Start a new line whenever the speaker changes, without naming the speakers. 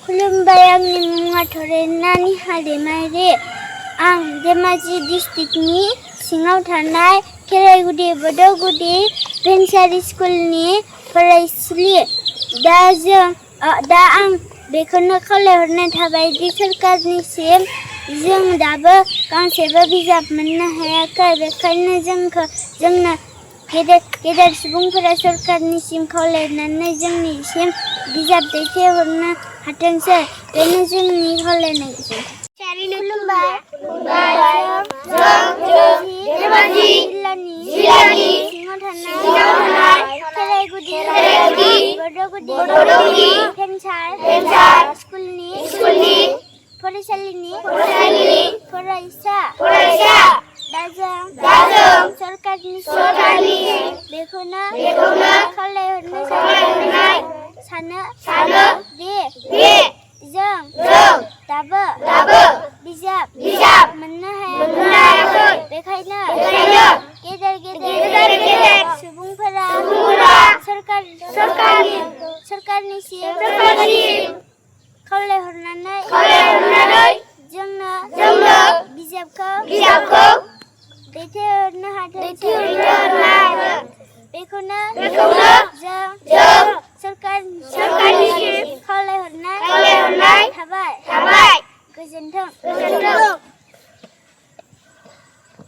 खुलुमबाय आंनि मुङा थरेनानि हारिमारि। आं धेमाजि डिस्ट्रिक्टनि सिङाव थानाय खेराइगुडी बड'गुडी भेन्सार स्कुलनि फरायसुलि। दा आं बेखौनो खावलायहरनाय थाबाय दि सरकारनिसिम जों दाबो गांसेबो बिजाब मोननो हायाखै। बेखायनो जोंनो गेदेर सुबुंफोरा सरकारनिसिम खावलायनानै जोंनिसिम बिजाब दैथायहरनो हाथोंसै। बेनो जोंनि खावलायनाय। खुलुमबाय। जों धेमाजि जिल्लानि सिङाव थानाय खेराइगुडी बड'गुडी भेन्सार स्कुलनि फरायसालिनि फरायसा। दा जों सरकारनि बेखौनो खावलायहरनो सानो दि जों दाबो बिजाब मोननो हायाखै। बेखायनो गेदेर सुबुंफोरा सरकारनिसिम खावलायहरनानै जोंनो बिजाबखौ दैथायहरनो हाथोंसै। बेखौनो जों